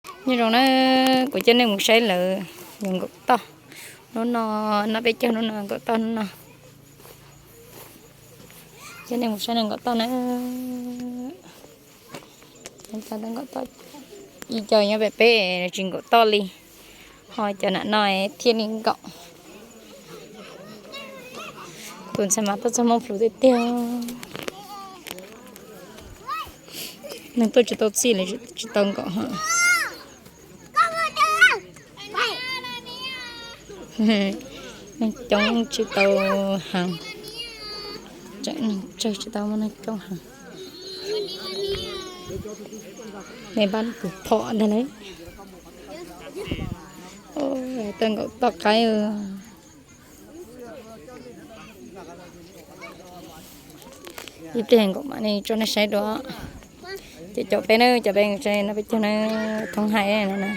Nyob zoo na, kuv coj nej mus saib lawv yuav nkaum toj hnub no, noj peb caug hnub no nkaum toj hnub no. Coj nej mus saib lawv nkaum toj na. Cov nkaum toj, ib co nyob pem peb tsis nkaum toj li, ho cov nam no thiaj li nkaum. Tus ntxhais mas tuaj txog Hmoob Plus tiag tiag. Nws tuaj tsis tau txij li, tsis tau nkaum heev. Neeg coob tsis tau heev, tseem neeg tsawg tsis tau muaj neeg coob heev. Nej pab tus phom ntag lauj. Tuaj nkaum toj qaib. Ib pliag nkaum mam li tso nej saib dua. Ces cov peb na, cov peb nkaum tsev no peb caug na, thoob hais no na.